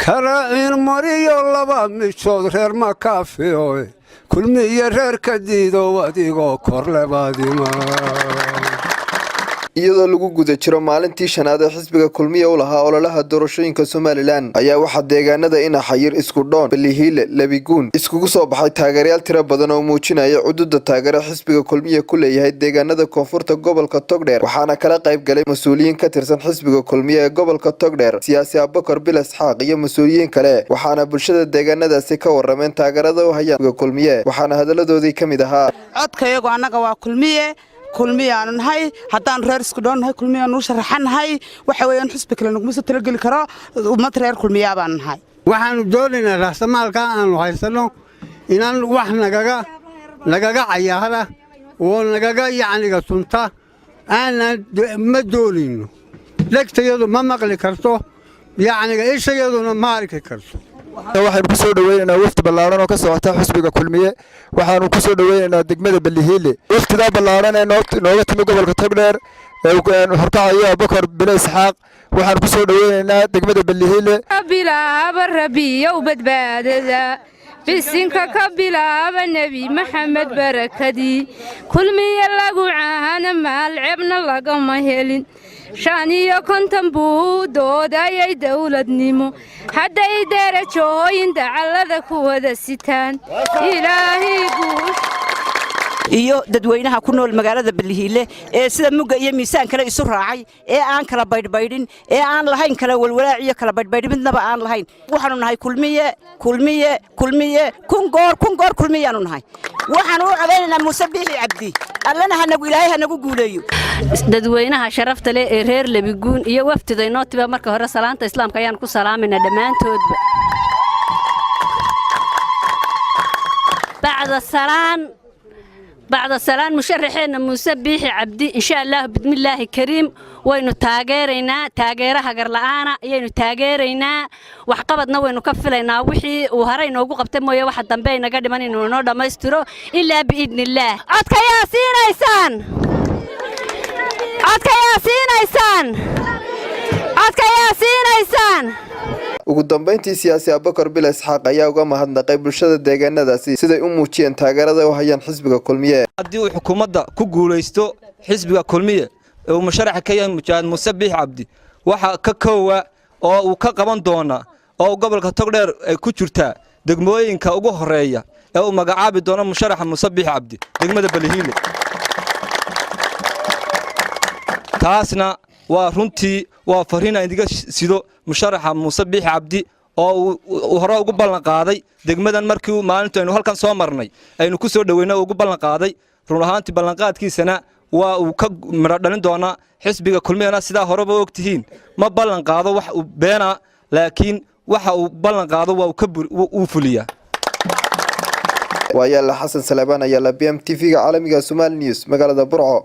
Kala ciinmariyo laba mijood reer ma kaafiyo, Kulmiyo reerka diidow, adigoo korlebaadima. Iyadoo lagu guda jiro maalintii shanaad ee xisbiga Kulmiya u lahaa ololaha doorashooyinka Somaliland ayaa waxaa deegaanada Inaxayir, Iskudhoon, Balihiile, Labiguun iskugu soo baxay taageerayaal tiro badan oo muujinaya cududa taageero xisbiga Kulmiya ku leeyahay deegaanada koonfurta gobolka Togdheer. Waxaana kala qayb galay mas-uuliyiin ka tirsan xisbiga Kulmiya ee gobolka Togdheer, siyaasi Abakar Bil Isxaaq iyo mas-uuliyiin kale. Waxaana bulshada deegaanadaasi ka warameen taageerada u hayaan xisbiga Kulmiye, waxaana hadaladoodii ka mid ahaa: Codkayagu annaga waa Kulmiye, Kulmiyaanu nahay. Haddaanu reer Iskudhoon nahay, Kulmiyaanu u sharaxannahay. Waxa weeyaan, xusbi kale naguma soo talageli karo. Ummad reer Kulmiyaa baanu nahay. Waxaannu doonaynaa raasamaalkaa aanu haysanno inaan wax nagaga cayaara oo nagaga yacniga tunta aanan ma doonayno. Dhegtayadu ma maqli karto, yacniga ishayaduna ma arki karto. Waxaynu ku soo dhoweynaynaa wafdi ballaaran oo ka socota xisbiga Kulmiye. Waxaanu ku soo dhoweynaynaa degmada Balihiile. Wafdidaa ballaaran ee nooga timi gobolka Togdheer ee horkacayo Abubakar Bile Isxaaq, waxaanu ku soo dhoweynaynaa degmada Balihiile. Bilaaba Rabiyow badbaadada, bisinka ka bilaaba, Nebi Maxamed barakadii. Kulmiye lagu caana maalcebna lagama helin. 55 buu doodayay dowladnimo, hadday derajooyin dacallada ku wada sitaan. Ilaahay guush iyo dadweynaha ku nool magaalada Balihiile ee sida mugga iyo miisaan kale isu raacay, ee aan kala baydhbaydhin, ee aan lahayn kala walwalaac iyo kala baydhbaydhin midnaba aan lahayn. Waxaanu nahay Kulmiye, Kulmiye, Kulmiye, kun goor, kun goor Kulmiyaanu nahay. Waxaanu u codaynaynaa Muuse Biixi Cabdi. Allana hanagu, Ilaahay hanagu guuleeyo. Dadweynaha sharafta leh ee reer Lebiguun iyo wafdida inoo tiba, marka hore salaanta islaamka ayaan ku salaamayna dhammaantoodba. Bacda salaan, bacda salaan, musharaxeenna Muuse Biixi Cabdi, insha Allahu bidmillaahi kariim, waynu taageeraynaa. Taageeraha garla'aana ayaynu taageeraynaa. Waxqabadna waynu ka filaynaa. Wixii uu horey noogu qabtay mooye, waxa dambe ay naga dhiman inuu inoo dhammaystiro ilaa biidnillaah. Codkayaa siinaysaan? Codkayaa siinaysaan? Codkayaa siinaysaan? Ugu dambeyntii, siyaasi Abubakar Bil Isxaaq ayaa uga mahadnaqay bulshada deegaanadaasi siday u muujiyeen taageerada u hayaan xisbiga Kulmiye. Haddii uu xukuumadda ku guulaysto xisbiga Kulmiye ee uu musharaxa ka yahay Mujaahid Muuse Biix Cabdi, waxa ka koowa oo uu ka qaban doonaa oo gobolka Togdheer ay ku jirtaa degmooyinka ugu horeeya ee uu magacaabi doono musharaxa Muuse Biix Cabdi, degmada Balihiile. Taasna waa runtii waa fariin aan idiga sido musharaxa Muuse Biix Cabdi oo uu hore ugu ballan qaaday degmadan markii maalintu aynu halkan soo marnay, aynu ku soo dhoweynay, ugu ballan qaaday. Run ahaantii, ballanqaadkiisana waa uu ka midho dhalin doonaa. Xisbiga Kulmiyana, sidaa horeba og tihiin, ma ballan qaado wax uu beena, laakiin waxa uu ballan qaado waa uu fuliyaa. Waayaala Xasan Salebaan ayaa la BM TV-ga caalamiga Somaali News, magaalada Burco.